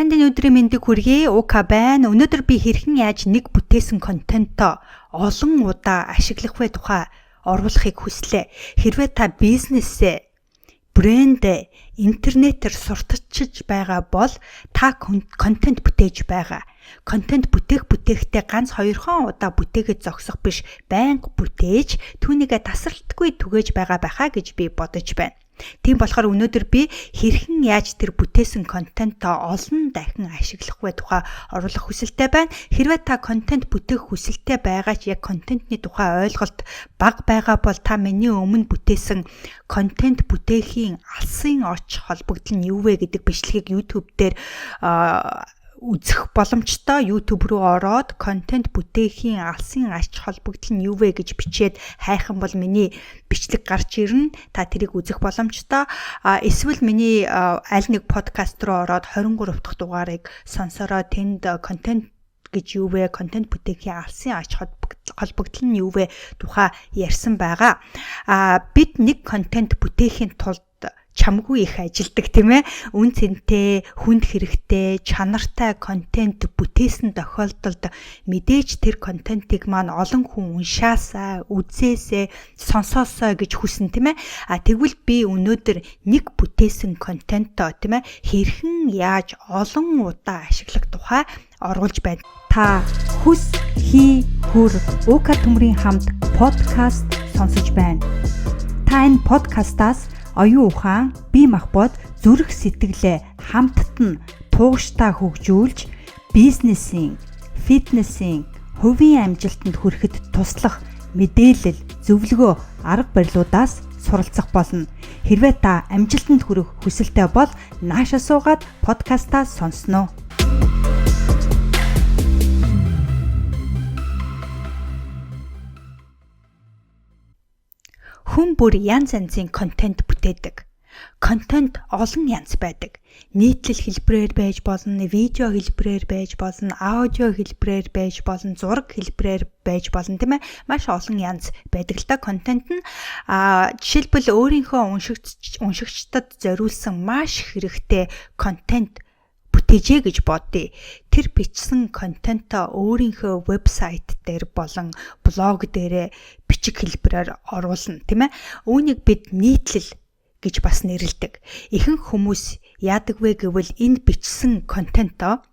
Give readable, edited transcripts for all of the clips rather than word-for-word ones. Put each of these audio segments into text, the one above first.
Танд энэ өдрийн мэндийг хүргэе. Ука байна. Өнөөдөр би хэрхэн яаж нэг бүтээсэн контентоо олон удаа ашиглах вэ тухай оруулахыг хүслээ. Хэрвээ та бизнесээ, брэндээ интернетээр сурталчилж байгаа бол та контент бүтээж байгаа. Контент бүтээхдээ ганц хоёрхон удаа бүтээгээд зогсох биш, байнга бүтээж түүнийгээ тасралтгүй түгээж байгаа байхаа гэж би бодож байна. Тийм болохоор өнөөдөр би хэрхэн яаж тэр бүтээсэн контентоо олон дахин ашиглах вэ тухай оруулах хүсэлтэй байна. Хэрвээ та контент бүтээх хүсэлтэй байгаа ч яг контентны тухай ойлголт бага байгаа бол та миний өмнө бүтээсэн контент бүтээхийн алсын оч холбогдол нь юу вэ гэдэг бичлэгийг YouTube дээр үзэх боломжтой. YouTube руу ороод контент бүтээхийн алсын ач холбогдол нь юу вэ гэж бичээд хайх юм бол миний бичлэг гарч ирнэ. Та тэрийг үзэх боломжтой. Эсвэл миний аль нэг подкаст руу ороод 23 дахь дугаарыг сонсороо, тэнд контент гэж юу вэ? Контент бүтээхийн алсын ач холбогдол нь юу вэ тухай ярьсан байгаа. Бид нэг контент бүтээхийн тулд чамгүй их ажилдаг, тийм ээ. Үн цэнтэй, хүнд хэрэгтэй, чанартай контент бүтээсэн тохиолдолд мэдээж тэр контентыг маань олон хүн уншаасаа, үзээсээ, сонсоосоо гэж хүсэн, тийм ээ. Тэгвэл би өнөөдөр нэг бүтээсэн контентоо, тийм ээ, хэрхэн яаж олон удаа ашиглах тухай оруулж байна. Та хүс хий хүр Ука төмрийн хамт подкаст сонсож байна. Та энэ подкастаас оюун ухаан, бие махбод, зүрх сэтгэлээ хамтд нь тууштай хөгжүүлж бизнесийн, фитнесийн, хувийн амжилтанд хүрэхэд туслах мэдээлэл, зөвлөгөө, арга барилуудаас суралцах болно. Хэрвээ та амжилтанд хүрэх хүсэлтэй бол нааша суугаад подкастаа сонсноо. Хүн бүр янз янзын контент бүтээдэг. Контент олон янз байдаг. Нийтлэл хэлбэрээр байж болно, видео хэлбэрээр байж болно, аудио хэлбэрээр байж болно, зураг хэлбэрээр байж болно, тийм ээ. Маш олон янз байдаг л да контент нь. Жишээлбэл, өөрийнхөө уншигчдад зориулсан маш хэрэгтэй контент бүтээжээ гэж бодъё. Тэр бичсэн контентоо өөрийнхөө вебсайт дээр болон блог дээрээ бичиг хэлбэрээр оруулна, тийм ээ. Үүнийг бид нийтлэл гэж бас нэрлэдэг. Ихэнх хүмүүс яадаг вэ гэвэл энэ бичсэн контентоо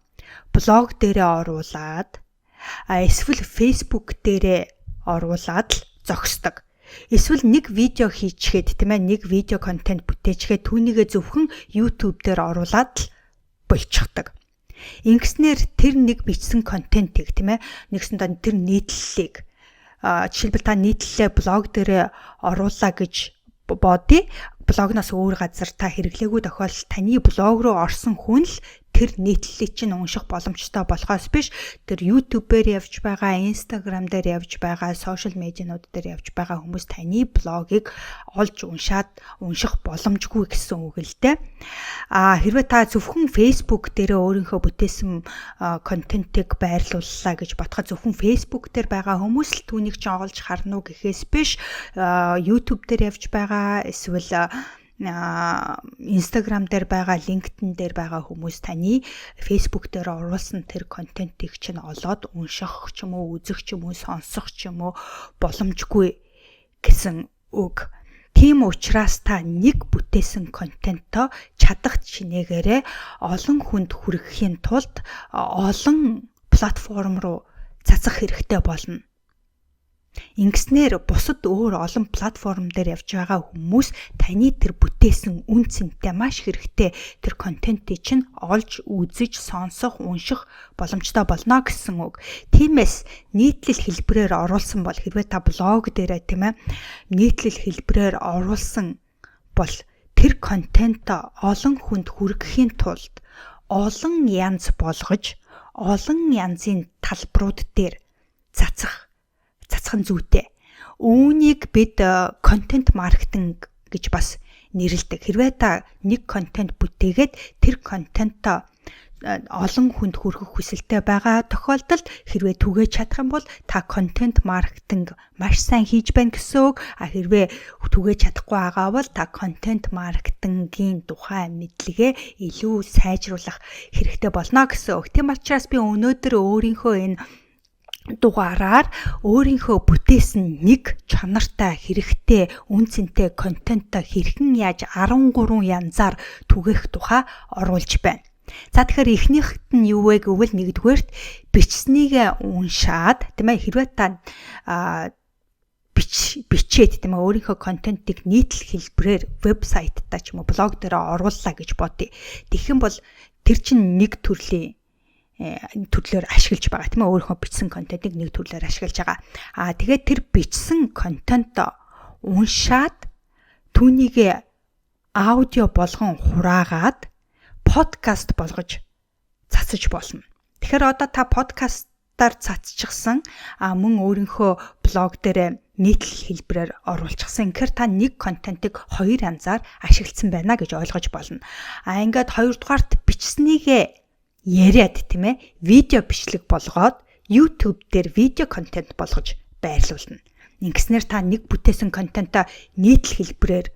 блог дээрээ оруулаад, эсвэл Facebook дээрээ оруулаад л зогсдог. Эсвэл нэг видео хийчихэд, тийм ээ, нэг видео контент бүтээчгээд түүнийгээ зөвхөн YouTube дээр оруулаад л болчихдог. Ингэснээр тэр нэг бичсэн контентыг, тийм ээ, нэгсэндээ тэр нийтлэлийг, жишээлбэл, та нийтлэлээ блог дээр оруулаа гэж бодъё. Блогноос өөр газар та хэрэглээгүй тохиолдолд таны блог руу орсон хүн л тэр нийтлэлийг чинь унших боломжтой болохоос биш, тэр YouTube-ээр явж байгаа, Instagram дээр явж байгаа, сошиал медианууд дээр явж байгаа хүмүүс таны блогийг олж уншаад унших боломжгүй гэсэн үг л дээ. Хэрвээ та зөвхөн Facebook дээрээ өөрийнхөө бүтээсэн контентыг байрлууллаа гэж бодоход зөвхөн Facebook дээр байгаа хүмүүс л түүнийг чинь олж харна уу гэхээс биш, YouTube дээр явж байгаа эсвэл Instagram дээр байгаа, LinkedIn дээр байгаа хүмүүс таны Facebook дээр оруулсан тэр контентыг чинь олоод унших ч юм уу, үзэх ч юм уу, сонсох ч юм уу боломжгүй гэсэн үг. Тийм учраас та нэг бүтээсэн контентоо чадах чинээгээрээ олон хүнд хүрэхийн тулд олон платформ руу цацах хэрэгтэй болно. Ингэснээр бусад өөр олон платформ дээр явж байгаа хүмүүс таны тэр бүтээсэн үн цэнтэй маш хэрэгтэй тэр контентыг чинь олж үзэж, сонсох, унших боломжтой болно гэсэн үг. Тиймээс нийтлэл хэлбэрээр оруулсан бол, хэрвээ та блог дээрээ, тийм ээ, нийтлэл хэлбэрээр оруулсан бол тэр контент олон хүнд хүргэхийн тулд олон янз болгож, олон янзын талбарууд дээр цацах нь зүйтэй. Үүнийг бид контент маркетинг гэж бас нэрлэдэг. Хэрвээ та нэг контент бүтээгээд тэр контентоо Олон хүнд хүргэх хүсэлтэй байгаа тохиолдолд хэрвээ түгээж чадах юм бол та контент маркетинг маш сайн хийж байна гэсэн үг. А хэрвээ түгээж чадахгүй байгаа бол та контент маркетингийн тухай мэдлэгээ илүү сайжруулах хэрэгтэй болно гэсэн үг. Тийм учраас би өнөөдөр өөрийнхөө энэ дугаараар өөрийнхөө бүтээсэн нэг чанартай, хэрэгтэй, үнэ цэнтэй контентоо хэрхэн яаж 13 янзаар түгээх тухай оруулж байна. За, тэгэхээр эхнийхэд нь юу вэ гэвэл нэгдүгээрт бичснийг уншаад, тийм ээ, хэрвээ та бичээд, тийм ээ, өөрийнхөө контентыг нийтлэл хэлбэрээр вебсайтаа ч юм уу блог дээр орууллаа гэж бодъё. Тэгэх юм бол тэр чинь нэг төрлийн төрлөөр ашиглаж байгаа, тийм ээ, өөрийнхөө бичсэн контентыг нэг төрлөөр ашиглаж байгаа. Аа, тэгээд тэр бичсэн контент уншаад, түүнийг аудио болгон хураагаад подкаст болгож цацаж болно. Тэгэхээр одоо та подкастаар цацчихсан, а мөн өөрийнхөө блог дээр нийтлэл хэлбэрээр оруулчихсан. Тэгэхээр та нэг контентыг хоёр янзаар ашигласан байна гэж ойлгож болно. А ингээд хоёрдугаарт бичснийгээ яриад, тийм ээ, видео бичлэг болгоод YouTube дээр видео контент болгож байрлуулна. Ингэснээр та нэг бүтээсэн контентоо нийтлэл хэлбэрээр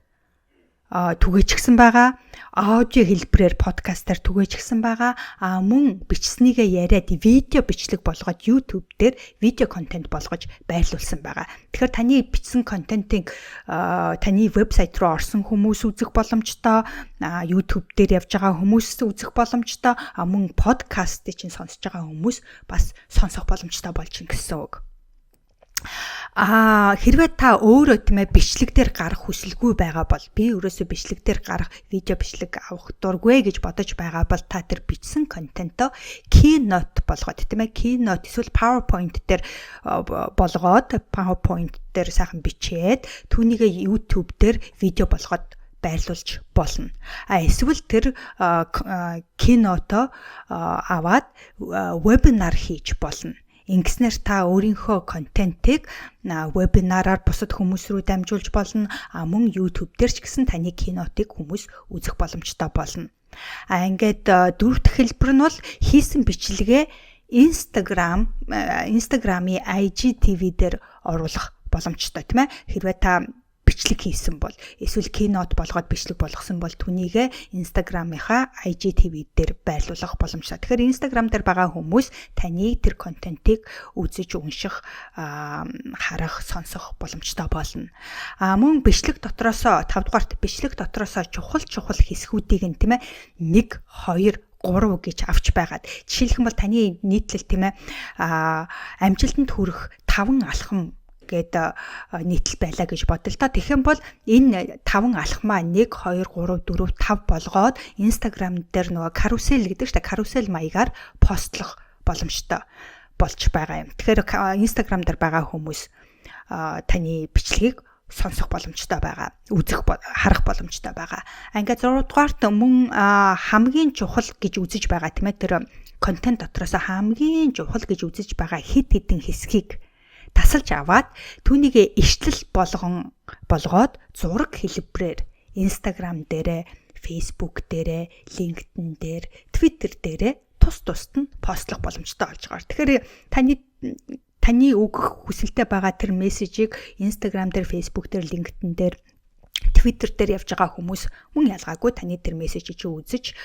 түгээчихсэн байгаа. Аудио хэлбэрээр подкастаар түгээчихсэн байгаа. А мөн бичснийгээ яриад видео бичлэг болгоод YouTube дээр видео контент болгож байрлуулсан байгаа. Тэгэхээр таны бичсэн контентыг таны вебсайт руу орсон хүмүүс үзэх боломжтой, YouTube дээр явж байгаа хүмүүс үзэх боломжтой, а мөн подкастыг чинь сонсож байгаа хүмүүс бас сонсох боломжтой болж байна гэсэн үг. А хэрвээ та өөрөө, тийм ээ, бичлэг дээр гарах хүсэлгүй байгаа бол, би ерөөсөө бичлэг дээр гарах, видео бичлэг авах дургүй гэж бодож байгаа бол та тэр бичсэн контентоо keynote болгоод, тийм ээ, keynote эсвэл PowerPoint дээр болгоод, PowerPoint дээр сайхан бичээд түүнийгээ YouTube дээр видео болгоод байрлуулж болно. А эсвэл тэр keynote аваад вебинар хийж болно. Ингэснээр та өөрийнхөө контентыг вебинараар бусад хүмүүс рүү дамжуулж болно. А мөн YouTube дээр ч гэсэн таны keynote-ыг хүмүүс үзэх боломжтой болно. А ингээд дөрөв дэх хэлбэр нь бол хийсэн бичлэгээ Instagram-ийн IGTV дээр оруулах боломжтой, тийм ээ. Хэрвээ та бичлэг хийсэн бол эсвэл keynote болгоод бичлэг болгосон бол түүнийгээ Instagram-ийнхаа IGTV дээр байрлуулах боломжтой. Тэгэхээр Instagram дээр байгаа хүмүүс таны тэр контентыг үзэж, унших, харах, сонсох боломжтой болно. А мөн бичлэг дотроосоо, 5 дугаарт, бичлэг дотроосоо чухал чухал хэсгүүдийг нь, тийм ээ, 1 2 3 гэж авч байгаад, жишээлх юм бол таны нийтлэл, тийм ээ, амжилтанд хүрэх 5 алхам гээд нийтлэл байлаа гэж бодъё л доо. Тэгэх юм бол энэ таван алхмаа 1 2 3 4 5 болгоод Instagram дээр нөгөө карусель гэдэг чинь карусель маягаар постлох боломжтой болж байгаа юм. Тэгэхээр Instagram дээр байгаа хүмүүс таны бичлэгийг сонсох боломжтой байгаа. Үзэх, харах боломжтой байгаа. Ингээд 6 дугаарт мөн хамгийн чухал гэж үзэж байгаа, тийм ээ, тэр контент дотроос хамгийн чухал гэж үзэж байгаа хэд хэдэн хэсгийг тасалж аваад түүнийг ишлэл болгоод зураг хэлбэрээр Instagram дээрээ, Facebook дээрээ, LinkedIn дээр, Twitter дээрээ тус тусад нь постлох боломжтой болж байгаа. Тэгэхээр таны өгөх хүсэлтэй байгаа тэр мессежийг Instagram дээр, Facebook дээр, LinkedIn дээр, Twitter дээр явж байгаа хүмүүс мөн ялгаагүй таны тэр мессежийг чи үзэж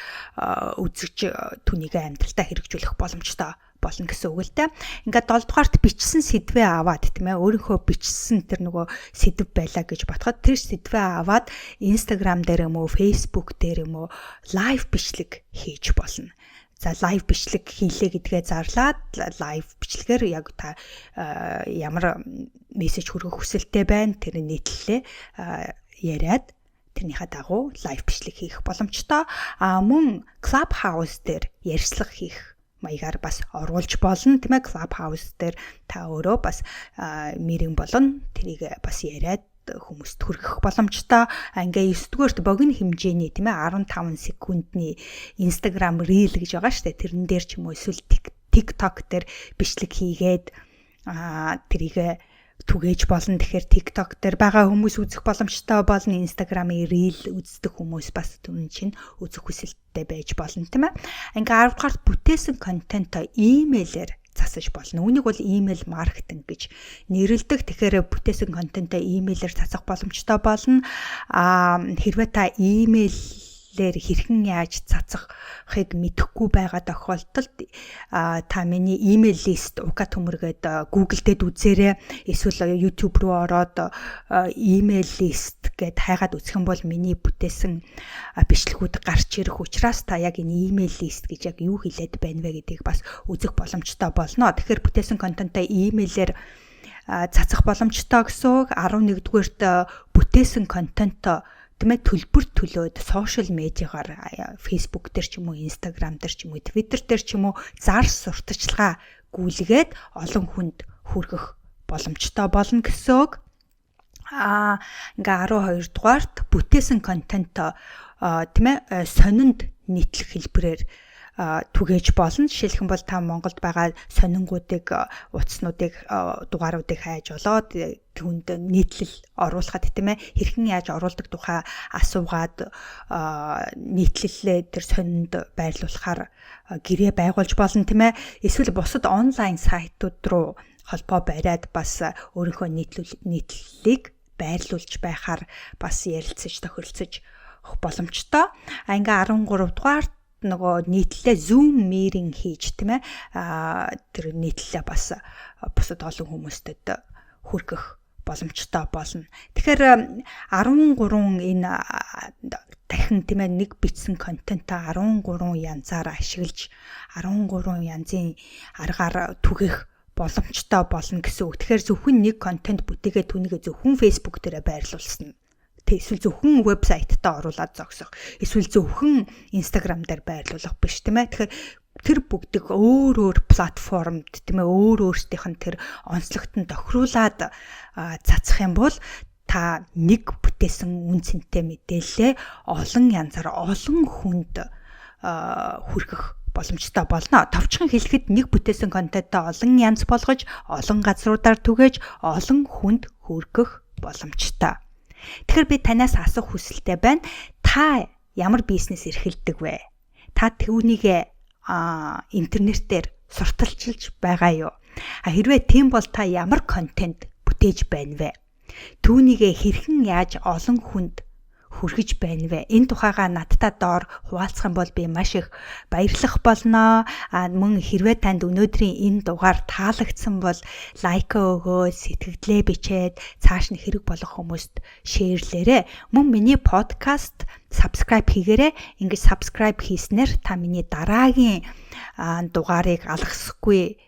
түүнийг амьдралдаа хэрэгжүүлэх боломжтой болно гэсэн үг л дээ. Ингээд 7 дугаарт бичсэн сэдвээ аваад, тийм ээ, өөрийнхөө бичсэн тэр нөгөө сэдэв байлаа гэж бодоход тэр сэдвээ аваад Instagram дээр юм уу, Facebook дээр юм уу live бичлэг хийж болно. За, live бичлэг хийлээ гэдгээ зарлаад live бичлэгээр яг та ямар мессеж хүргэх хүсэлтэй байна, тэр нийтлэлээ яриад тэрнийхээ дагуу live бичлэг хийх боломжтой. А мөн Clubhouse дээр ярьцлага хийх маягаар бас оруулж болно, тийм ээ. Clubhouse дээр та өөрөө бас meeting болон тэрийг бас яриад хүмүүст хүргэх боломжтой. Ингээ 9 дугаарт богино хэмжээний, тийм ээ, 15 секундний Instagram Reel гэж байгаа шүү дээ. Тэрэн дээр ч юм уу эсвэл TikTok дээр бичлэг хийгээд тэрийг түгээж болно. Тэгэхээр TikTok дээр байгаа хүмүүс үзэх боломжтой болно. Instagram-ийн Reel үздэг хүмүүс бас түн чинь үзэх хүсэлттэй байж болно, тийм ээ. Ингээ 10 дугаарт бүтээсэн контентоо имэйлээр засаж болно. Үүнийг бол имэйл маркетинг гэж нэрлэдэг. Тэгэхээр бүтээсэн контентоо имэйлээр цацах боломжтой болно. Хэрвээ та имэйлээр хэрхэн яаж цацахыг мэдэхгүй байгаа тохиолдолд та миний email list Ука Төмөр гээд Google дээр үзээрэй. Эсвэл YouTube руу ороод email list гэд хайгаад үзэх юм бол миний бүтээсэн бичлэгүүд гарч ирэх учраас та яг энэ email list гэж яг юу хэлээд байна вэ гэдгийг бас үзэх боломжтой болно. Тэгэхээр бүтээсэн контентоо имэйлээр цацах боломжтой гэсэн үг. 11-дүгээрт бүтээсэн контентоо, тийм ээ, төлбөр төлөөд social media-гаар Facebook дээр ч юм уу, Instagram дээр ч юм уу, Twitter дээр ч юм уу зар сурталчилгаа гүйлгээд олон хүнд хүргэх боломжтой болно гэсэн үг. Ингээ 12 дугаарт бүтээсэн контентоо, тийм ээ, сонинд нийтлэх хэлбэрээр түгээж болно. Жишээлэх юм бол та Монголд байгаа сонингуудыг, утаснуудыг, дугааруудыг хайж олоод түүнд нийтлэл оруулахад, тийм ээ, хэрхэн яаж оруулдаг тухай асуугаад нийтлэлээ тэр сонинд байрлуулахаар гэрээ байгуулж болно, тийм ээ. Эсвэл бусад онлайн сайтууд руу холбоо бариад бас өөрийнхөө нийтлэлийг байрлуулж байхаар бас ярилцаж тохиролцож боломжтой. А ингээ 13 дугаар нөгөө нийтлэлээ Zoom meeting хийж, тийм ээ, тэр нийтлэлээ бас бусад олон хүмүүстэд хүргэх боломжтой болно. Тэгэхээр 13 энэ дахин, тийм ээ, нэг бичсэн контентоо 13 янзаар ашиглаж, 13 янзын аргаар түгээх боломжтой болно гэсэн үг. Тэгэхээр зөвхөн нэг контент бүтээгээ түүнийгээ зөвхөн Facebook дээрээ байрлуулсан, эсвэл зөвхөн вебсайтаа оруулаад зогсох, эсвэл зөвхөн Instagram дээр байрлуулах биш, тийм ээ. Тэгэхээр тэр бүгдэг өөр өөр платформд, тийм ээ, өөр өөрсдийнх нь тэр онцлогт нь тохируулаад цацах юм бол та нэг бүтээсэн үнэ цэнтэй мэдээллээ олон янзаар олон хүнд хүргэх боломжтой болно. Товчхон хэлэхэд нэг бүтээсэн контентоо олон янз болгож, олон газруудаар түгээж, олон хүнд хүргэх боломжтой. Тэгэхээр би танаас асуух хүсэлтэй байна. Та ямар бизнес эрхэлдэг вэ? Та түүнийг интернетээр сурталчилж байгаа юу? А хэрвээ тийм бол та ямар контент бүтээж байна вэ? Түүнийгээ хэрхэн яаж олон хүнд хүргэж байна вэ? Энэ тухайгаа надтай доор хуваалцах юм бол би маш их баярлах болно. А мөн хэрвээ танд өнөөдрийн энэ дугаар таалагдсан бол like өгөөд, сэтгэгдлээ бичээд, цааш нь хэрэг болох хүмүүст share лээрэй. Мөн миний подкаст subscribe хийгээрэй. Ингэж subscribe хийснээр та миний дараагийн дугаарыг алгасахгүй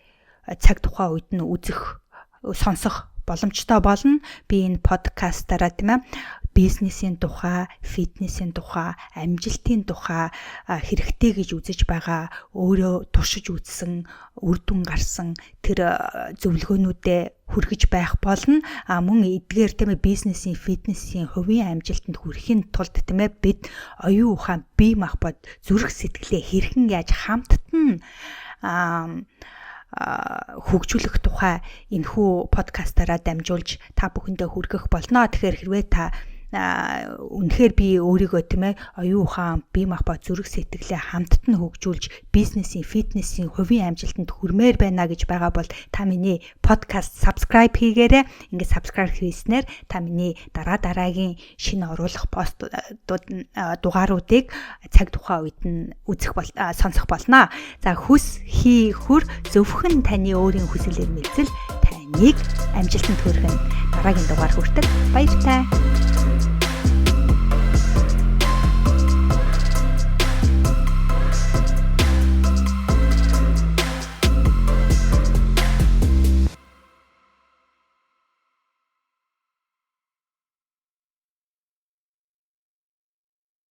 цаг тухайн үед нь үзэх, сонсох боломжтой болно. Би энэ подкастаараа, тийм ээ, бизнесийн тухай, фитнесийн тухай, амжилтын тухай хэрэгтэй гэж үзэж байгаа, өөрөө туршиж үзсэн, үр дүн гарсан тэр зөвлөгөөнүүдээ хүргэж байх болно. А мөн эдгээр, тийм ээ, бизнесийн, фитнесийн, хувийн амжилтанд хүрэхин тулд, тийм ээ, бид оюун ухаан, бие махбод, зүрх сэтгэлээ хэрхэн яаж хамтд нь хөгжүүлэх тухай энэхүү подкастаараа дамжуулж та бүхэндээ хүргэх болно. Тэгэхээр хэрвээ та үнэхээр би өөрийгөө, тийм ээ, оюун ухаан, бие махбод, зүрх сэтгэлээ хамтд нь хөгжүүлж бизнесийн, фитнесийн, хувийн амжилтанд хүрмээр байна гэж байгаа бол та миний подкаст subscribe хийгээрэй. Ингээд subscribe хийснээр та миний дараа дараагийн шинэ оруулах постууд, дугааруудыг цаг тухайн үед нь үзэх бол сонсох болно. За, хүс, хий, хүр, зөвхөн таны өөрийн хүсэл эрмэлзэл таныг амжилтанд хүргэнэ. Дараагийн дугаар хүртэл баяртай.